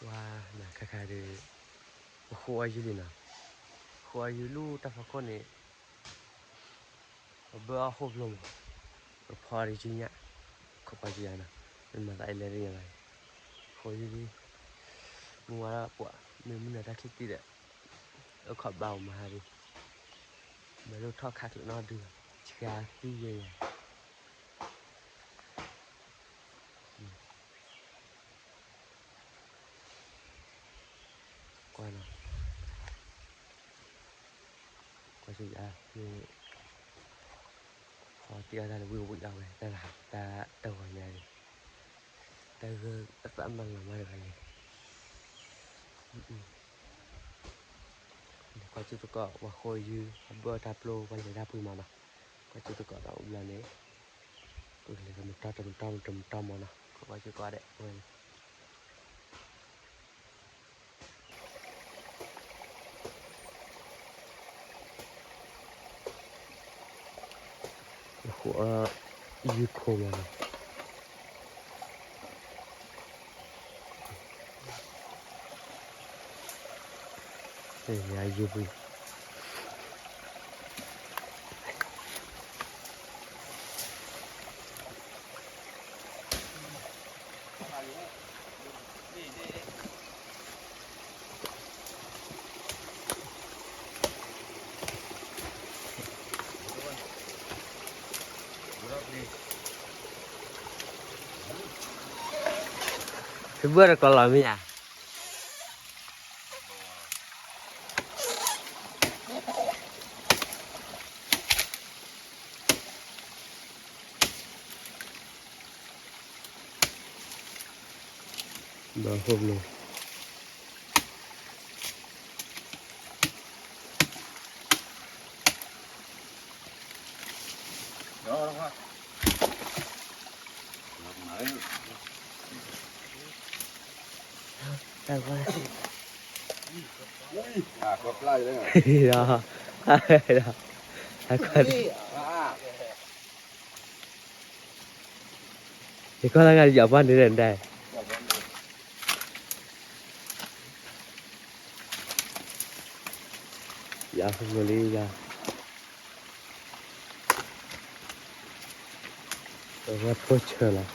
ဝါ, နၤခါခါဒီး ပဃိအီၣ်ယုၢ်လံနီၤ, ဃိအီၣ်ယုၢ်လၢတၢ်ဖီခိၣ်န့ၣ် ပဘၢအီၣ်ဃိဖျိမး, ပဖီအီၣ်တကံညၣ်, ခီပီကံယၤနီၤ, မ့ၢ်မၤသးအလဲၤတညါဘၣ်, ဃိယုၢ်လံ, မုၢ်ဝါထီၣ်ပှၤ, မ့ၢ်မုၢ်နၤတၢ်ခံးတံၢ်ဒီး, အိၣ်ခိးဘၣ်အိၣ်မၤဟါဒံး, မ့ၢ်လိၣ်ထီၣ်ခးကျၢၤနီၣ်ဒု, ဆှါသံယဲၢ်ယဲၢ် ကွၢ်နီၤ, ကွၢ်စံးယၤ, ဖီတံၢ်အီၣ်တၢ်လၢဝံၣ်ဝံၣ်အီၣ်ဝဲ, တၢ်လၢတၢ်တဂီၤညါန့ၣ်, တၢ်ဂၢၢ်အသးမၤလီၤမးတဂၤန့ၣ်, ကွၢ်စူၢ်သကိး ပှၤဃိယုၢ် အဘၢၣ်တၢ်ပျိ ပှၤလဲၤတၢ်ပှ့ၤမးနီၤ, ကွၢ်စူၢ်သကိးဒီးအိၣ်ဘျီန့ၣ်, ပကလဲၤတမတီတမတီတမတီမးနီၤ, ကွၢ်စူၢ်သကိးဒဲး ဃိအီၣ်ယုၢ်ခိမးနီၤ, ယုၢ်ဘှံး ဖဲဘၢၣ်တကီးလီၤမ့ၢ်ဧါ, ဘၣ်ဟိၣ်မ့ၢ် တၢ်ကွၢ် ဒီး ဒီး တၢ်ကွၢ် ယကွၢ်လၢဂၤယပှၢ်န့ၣ်ဒၣ် ယၤဟိမိၣ်လံယၤ အဝဲဖိဆၢလီၤ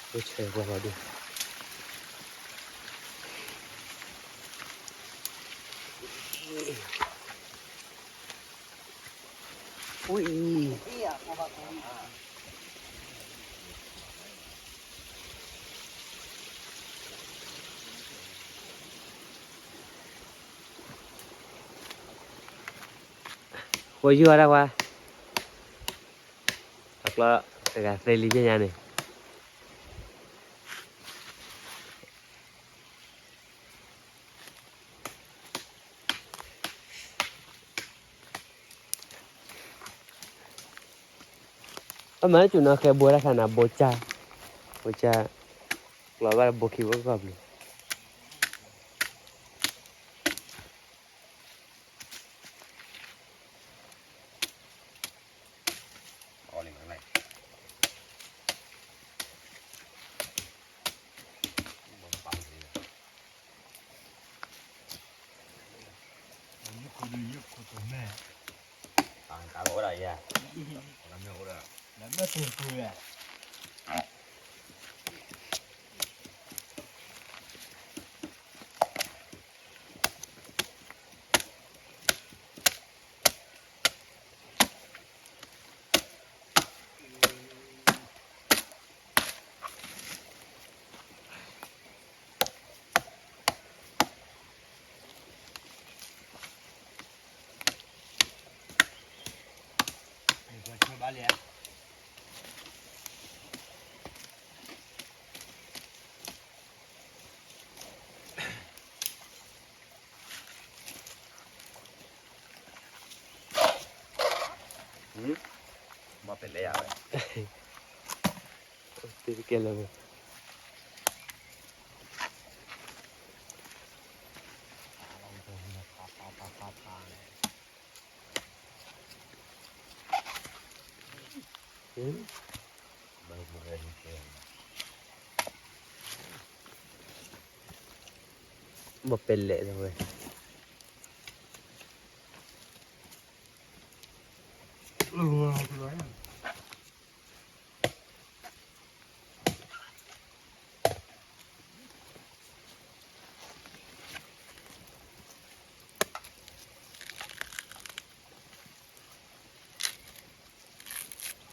ဖိဆၢကွၢ်လီၤဒုး ဝံၣ် ဃိယုၢ်အီၣ်တၢ်ဝါ အကျီ တဂၤသ့လံပညါန့ၣ် အမၤလၢကၠူနီၤ ခဲဘိတၢ်ခါန့ၣ် ဘိကၠၢ် ဘိကၠၢ် ကျီဘၣ်ဘိခံဘိကီၢ်ဘျုး မ့ၢ်ပလဲၤယၤဝဲ တကဲလၢၤ ဘၣ်မုၢ်ဂဲၤဟံးကဲ မ့ၢ် ဘၣ်ပဲလဲၣ်ဒီးဝဲ ဟိဘ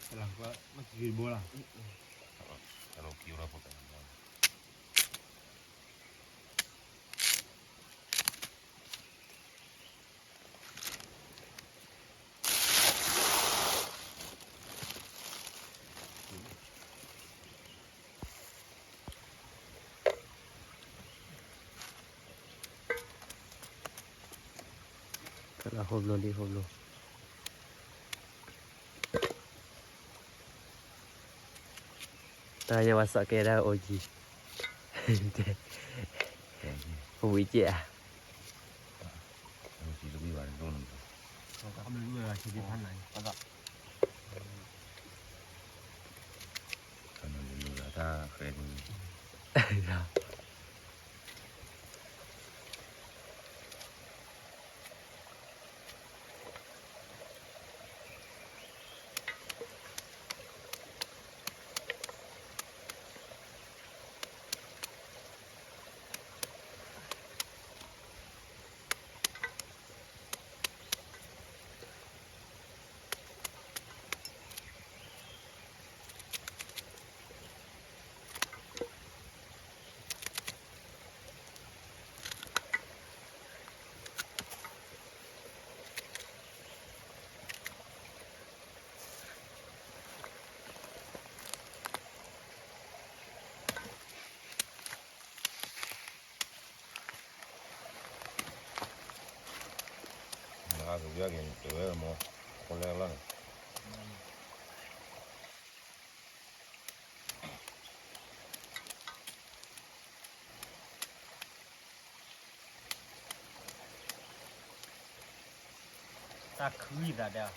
ျိလံ ဟိဘျိ, တၢ်ယဲဝဲစီၤကဲဒၣ်အိၣ်ကံ, ပဝံၤကဲဧါ တၢ်ခုသးဒၣ်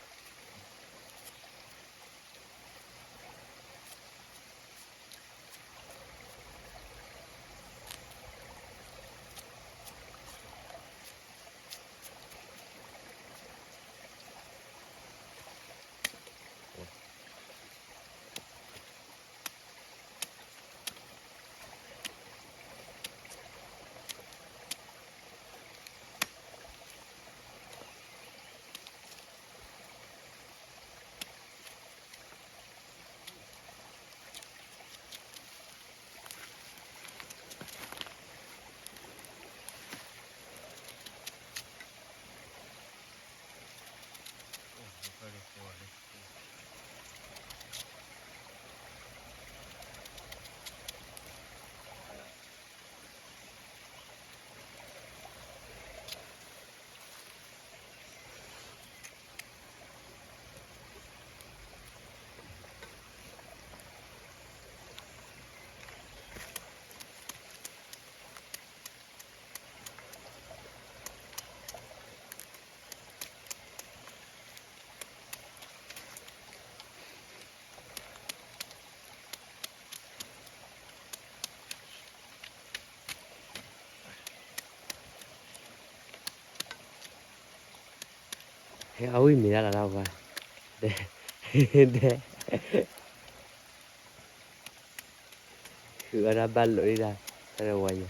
ဟဲအဝံၣ်မ့ၢ်ဒၣ်လၢ်လၢ်ဝဲ, ဒဲ, ဒဲ, ဃုအီၣ်ဒၣ်ဘၣ်လိာ်ဒၣ်, တၢ်ဝဲယဲ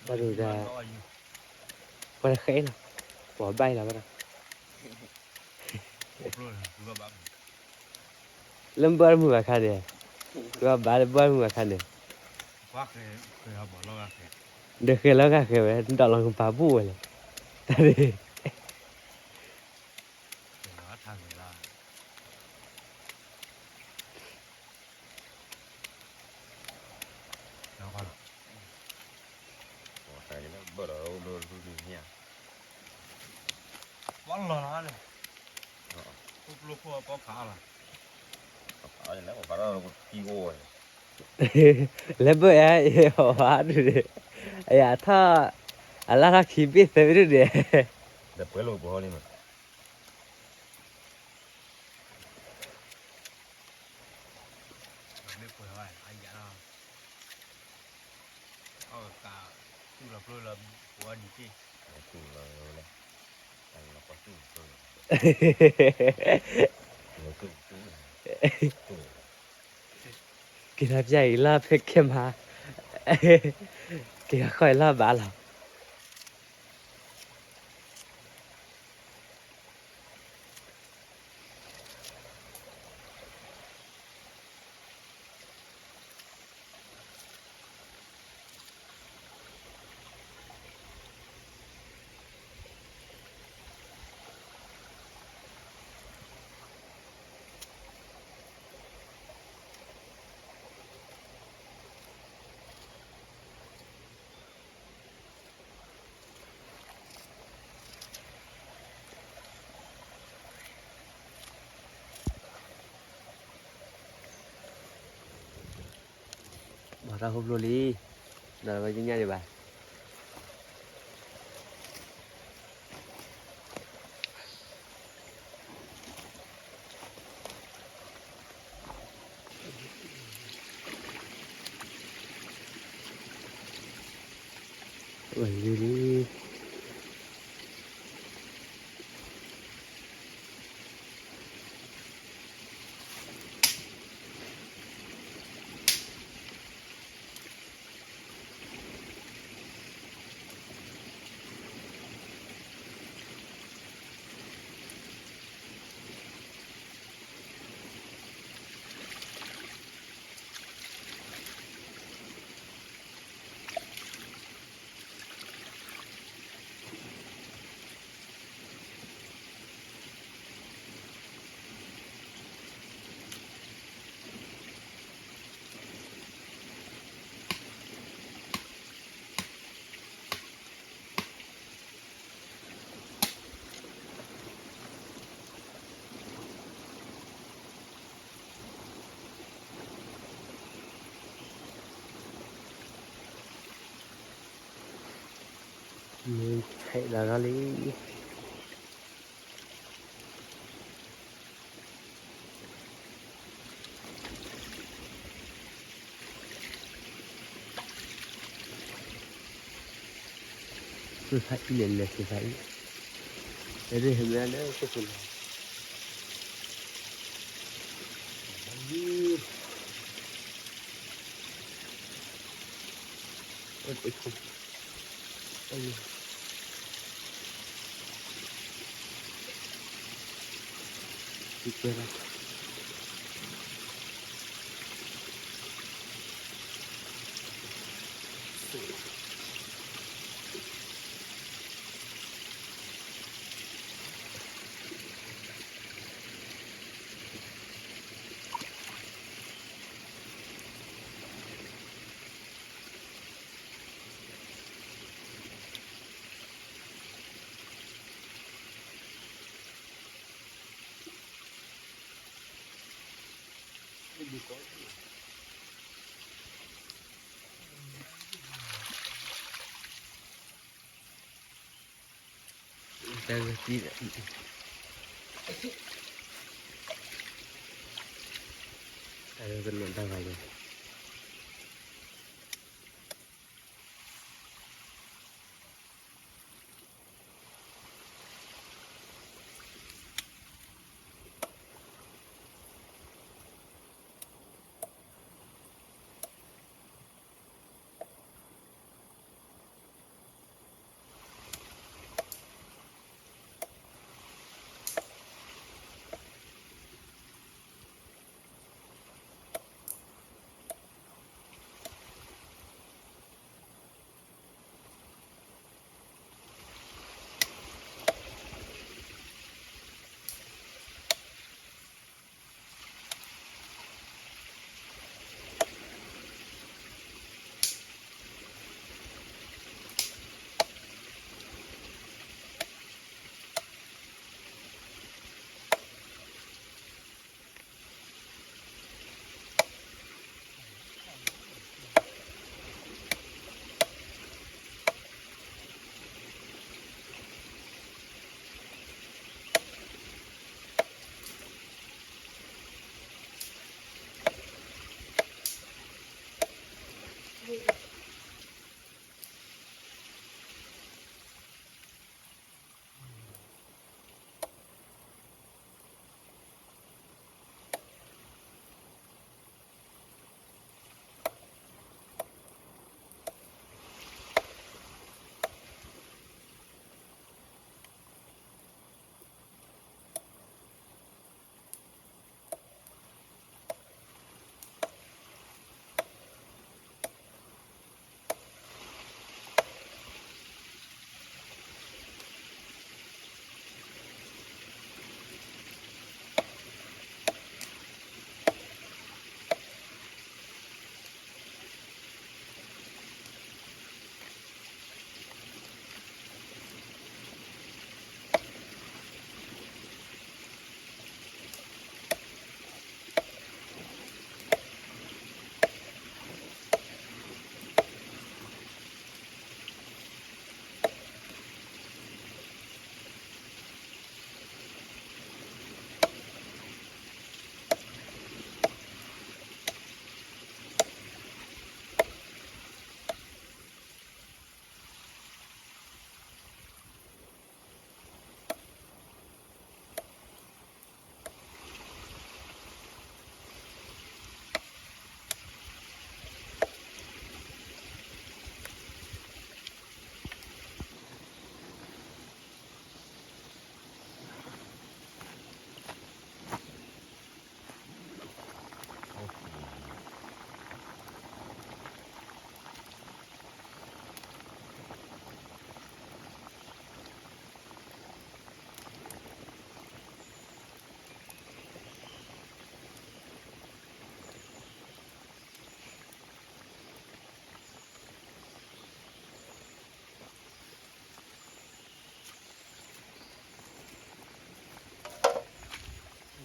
ဘၣ်ဒိဒၣ်, ပှၤတဃဲလီၤ, ပှၤဘၣ်လီၤဘၣ်ဒီး, လၢဘၣ်မုာ်ဘၣ်ခါန့ၣ်, ကဘၣ်လၢဘၣ်မုာ်ဘၣ်ခါန့ၣ်, ဒီးဃဲလီၤဂာ်ဃဲဝဲ ဒီးလီၤကပၤဘူၣ်ဝဲလဲၣ်, တၢ်န့ၣ် လၢဘၣ်အံၤ အဝဲဒုး, အယထီၣ်, အလၢ်ထီၣ်ခံဘ့ၣ်သၢဘ့ၣ်ဒုးန့ၣ်, ဒီးပှဲၤလိာ်ပှဲၤဟီလံမး, ပှဲၤဝဲအယၤလီၤ, အီၣ်ကး, တူၢ်လီၤဖျိလီၤ, ပှၤဒံးတ့ၢ်, တူၢ်လီၤလဲၣ်, တၢ်လီၤပှၤတူၢ်လီၤဖျိလီၤ, တူၢ်လီၤ, က့ၤထီၣ်ပျၢ်အံၤလၢဖဲခဲမး, က့ၤထီၣ်ဃီအံၤလၢဘၣ်လီၤ. ဘၣ်တၢ်ဟိဖျိလံ, ဒီးဝဲညါဒံးဘၣ်. ဝဲလံလံ. မ့ၢ်ဖဲးလီၤလီၤလံ. သုဖးအံၤလဲၤလဲၤသုဖးအံၤ, အဲဒ်ဟဲမ့ၢ်လၢသုဖးလီၤ.တၢ်ဂ့ၢ်တံၢ်ဒီး, တၢ်ဂ့ၢ်ကနီၤတၢ်ဂၤယၤ.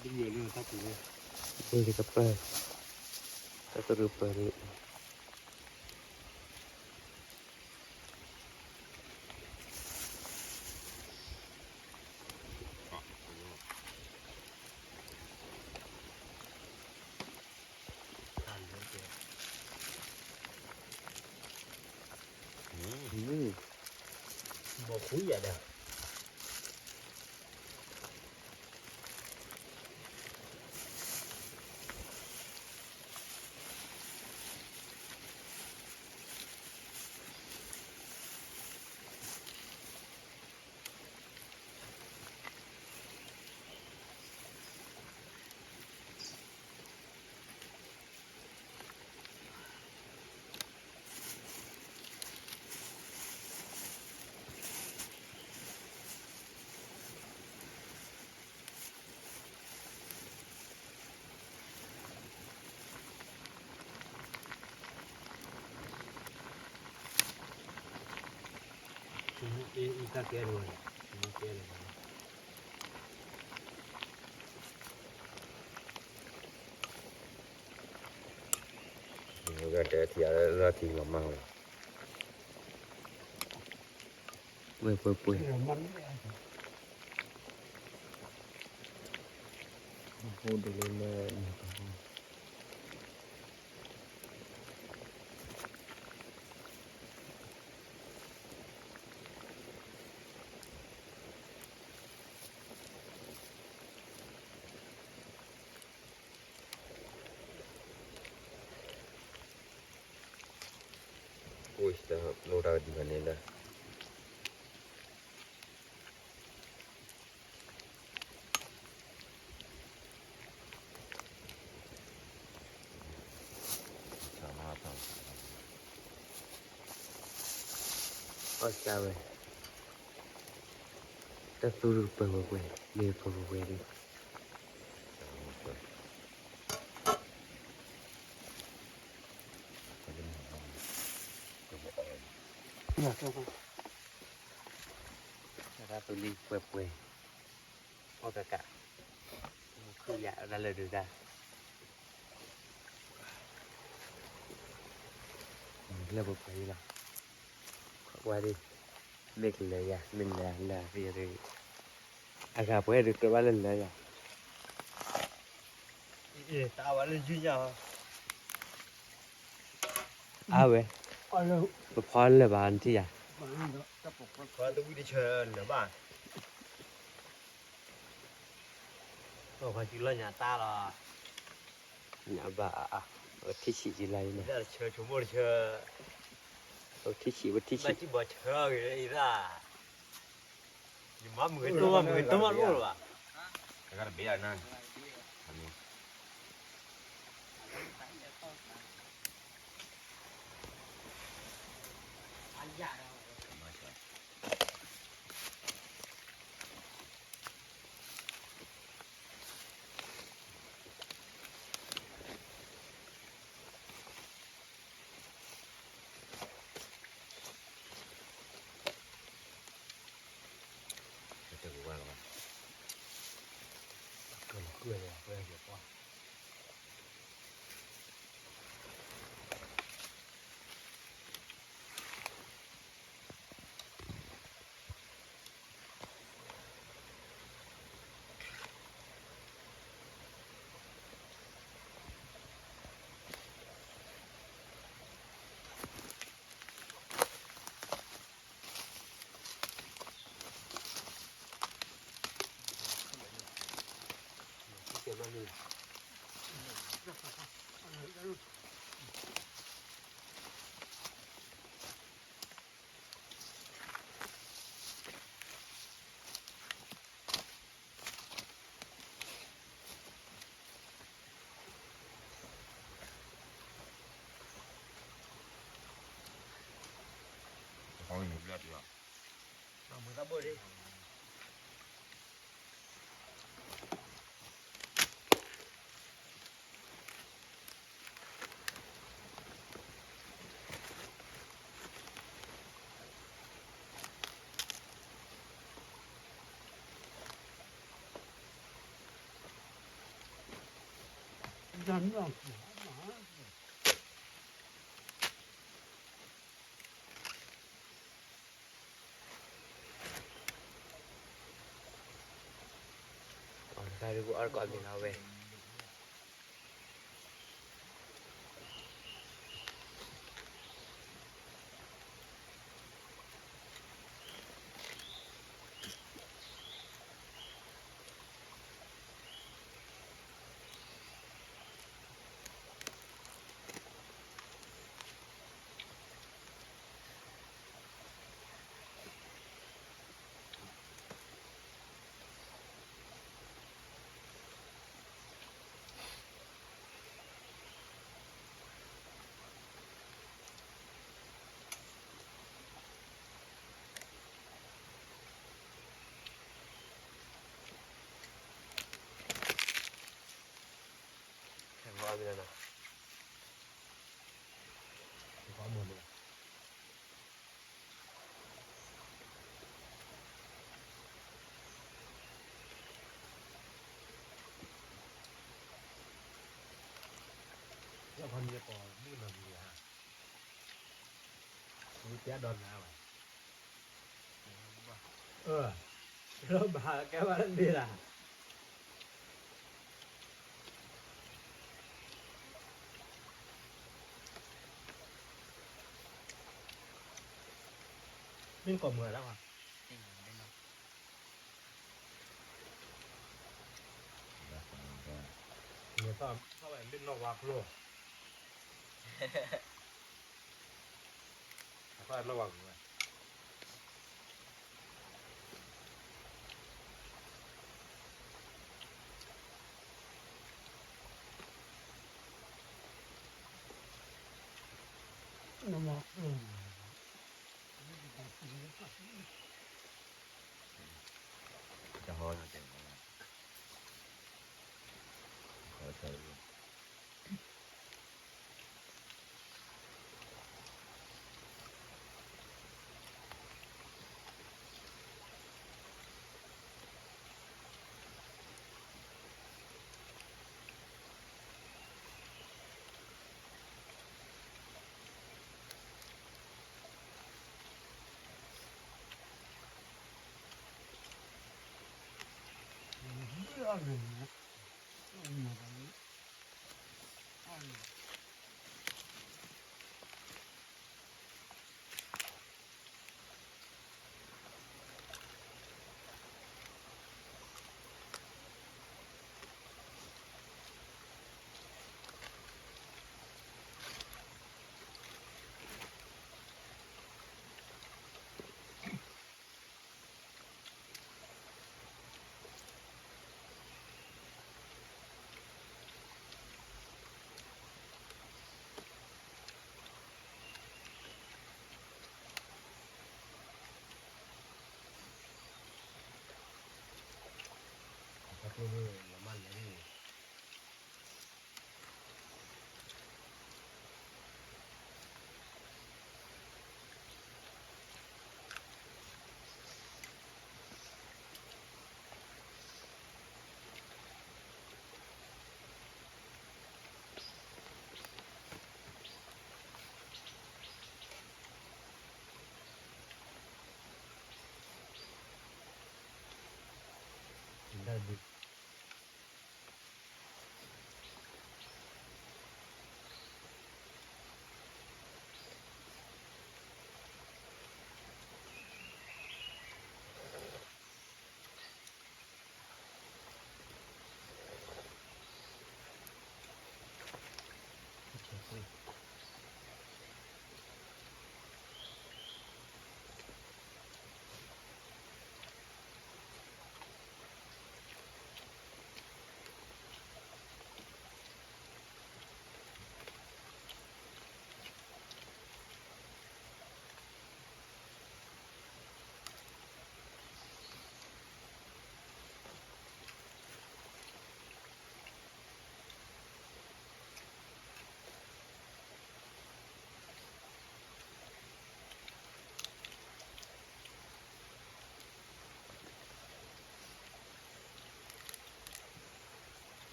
ပှ့ၤလံကပၢၢ်, တၢ်သရူးပၢၢ်လံ. ဘီၣ်ဃူယၤဒီး တၢ်ကဲထီၣ်, ကဲထီၣ်, တဲထံၣ်အလီၤထံလီၤမးလီၤ. ပှဲၤပှဲၤပှဲၤ, ဟိဒိၣ်လၢလၢ အိၣ်တၢ်လိၣ်တၢ်ကဒံးဘၣ်န့ၣ်လၢ အီၣ်စၢ်ဝဲ, တၢ်သူၣ်ပၢၢ်ဝဲပှဲၤ, မ့ၢ်ပၢၢ်ဝဲပှဲၤဒီး တၢ်သူၣ်လံပှဲၤပှဲၤ, အီၣ်ကးကး, မူခုၣ်ယၤတၢ်လၢဒုးတၢ်, လၢပှဲၤပှဲၤလီၤ, ခွါကွၢ်ဒံး, မ့ၢ်ကလၢာ်ယၤ မ့ၢ်လၢာ်လၢာ်ဖဲယၤဒုး, အဂၤပှဲၤဒုးကြၢးဘၣ်လၢလၢာ်ယၤ တၢ်ဝဲလၢယုၢ်ညါ, အါဝဲ, ပဖီလၢာ်ဘၣ်နထံၣ်ယၤ, တဝံၣ်တဆၢလၢာ်ဘၣ်, ပှၤစုလီၤညါတၢ်လီၤ, ညါဘၣ်, ပထံၣ်ဆံးကံလၢ်အံၤန့ၣ်, ပထံၣ်ဆံး ပထံၣ်ဆံး, ဘၣ်ဘီၣ်ဆၢဂ့ၤအံၤသၣ် ယမၤမုၢ်ဂ့ၤတိၢ်မး မုၢ်ဂ့ၤတိၢ်မးတအိၣ်လၢၤဘၣ်. တဂၤတဘ့ၣ်အနၢ်, အီၣ်တၢ်ဒုးအီၣ်တကိးမံၤလီၤဝဲ. လီၤဘၣ်ကဲဝဲတဘ့ၣ်လၢ်. မ့ၢ်ကိးမုာ်လၢ်. မ့ၢ်သီၣ်ဝဲမ့ၢ်နီၢ်ဝါကျိ အသီၣ်နီၢ်ဝါကျိဝဲ.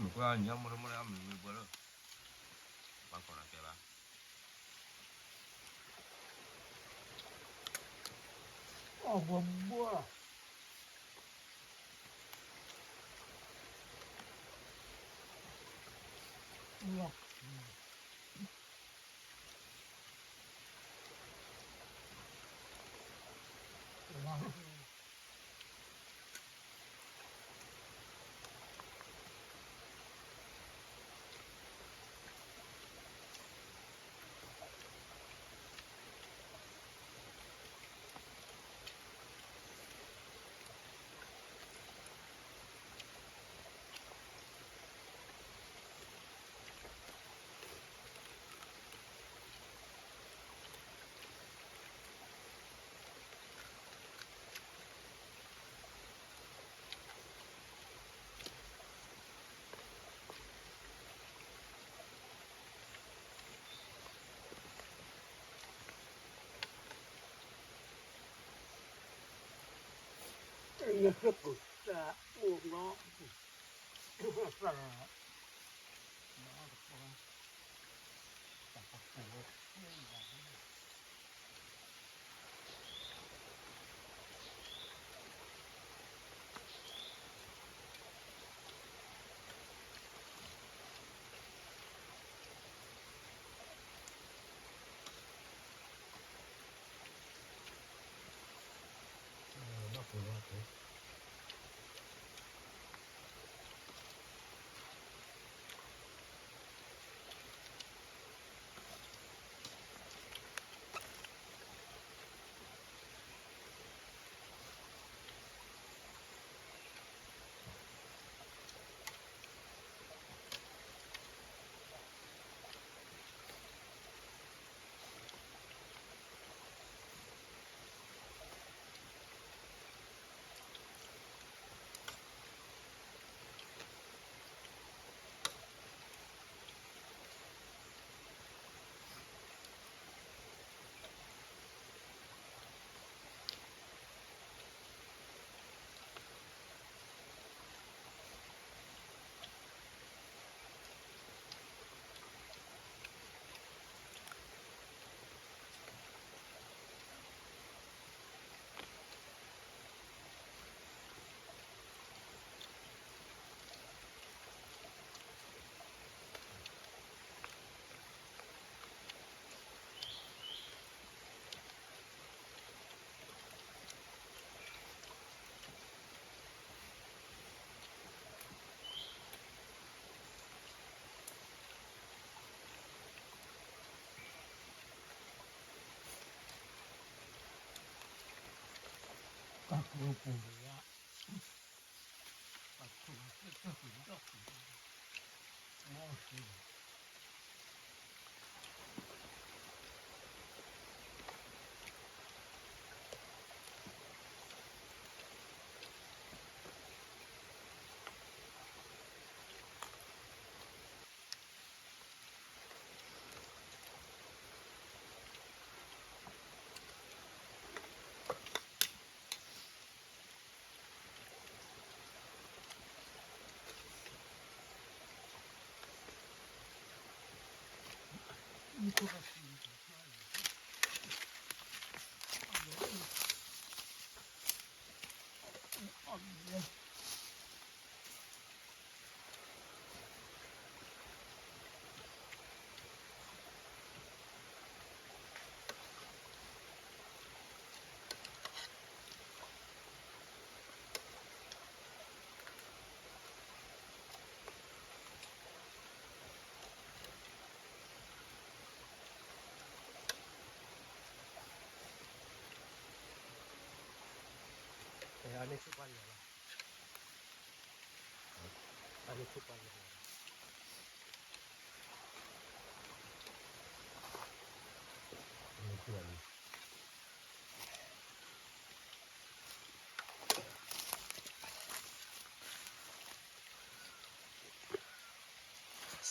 မ့ၢ်ကွၢ်ညီမ့ၢ်တမ့ၢ်လၢအမ့ၢ်မ့ၢ်ဘၣ်လၢ ဘၣ်ကီးနၤကဲဘၣ် အီၣ်ဘှီဘှီ နစ့ၢ်ကီးတၢ်အိၣ်နီ အန့ၣ်ဆူၣ်ပှၢ်လီၤလီၤ, အန့ၣ်ဆူၣ်ပှၢ်လီၤလီၤ.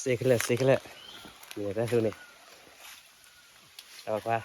စ့ခဲလၢာ် စ့ခဲလၢာ်, မ့ၢ်တၢ်သူန့ၣ်, အခွါ.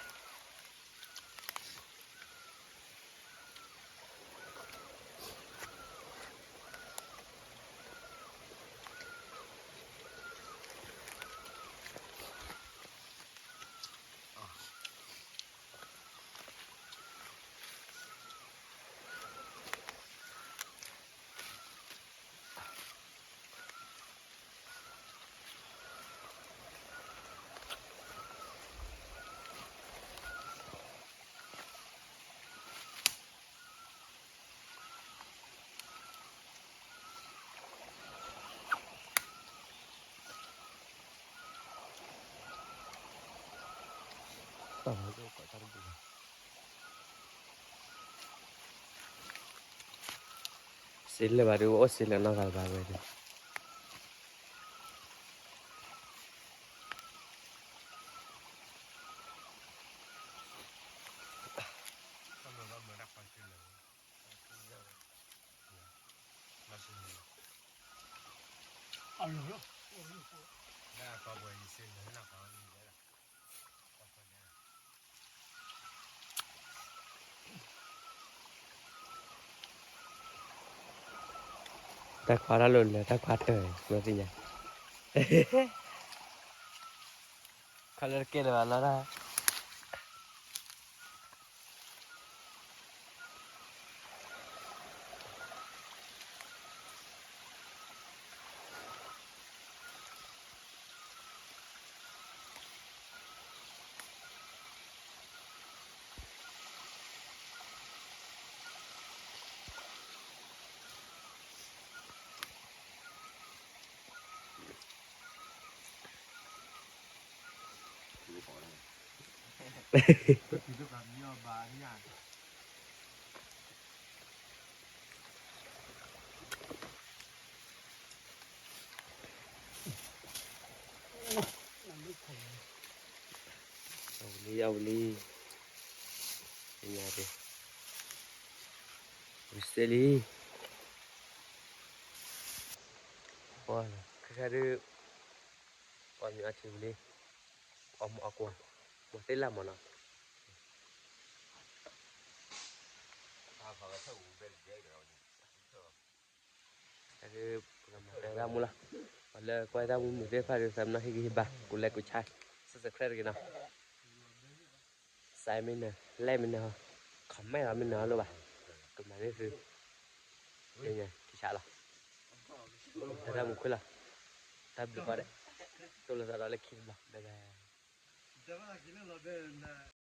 တၢ်ဘၣ်ဒိၣ်ကိးတၢ်တဘူၣ်ဘၣ်. စ့လၢာ်ဘၣ်ဒုး အိၣ်စ့လၢာ်နီတဂၤဘၣ်ဝဲဒၣ်. တၢ်ခွါတၢ်လိၤလၢတၢ်ခွါတၢၢ် မ့ၢ်သ့ၣ်ညါ ခီလၢတကဲလၢၤဘၣ်လီၤတၢ် အဝံၤလံ အဝံၤလံ ညါဒ့ ဝံၤစ့လံ ပှၤခဲခါဒုး ပှၤမံၤအီထံဝံၤလံ အီမ့ၢ်အီကွၢ် မ့ၢ်သ့လၢ်မ့ၢ်နီၤ တၢ်ဒုး ပကမၤတၢ်မူလီၤ ပှၤလၢကွၢ်တၢ်မူမုာ်သ့ၣ်တဖၣ်ဒုး သးမနီၣ်ဟ့ၣ်ဂံၢ်ဟ့ၣ်ဘါ ကူlikeကူshare subscribeတဂ့ၤနီၤ subscribeမ့ၢ်နၢၤ likeမ့ၢ်နၢၤ comment မ့ၢ်နၢၤအလိၣ်ဘၣ် ကမၤန့ၢ်သု လၢညါ ကဆါလီၤ တၢ်မူခွ့လီၤ တၢ်ဘျုးကိးဂၤဒဲး တိၢ်လိာ်သးဒီးလၢခံတဘျီ bye bye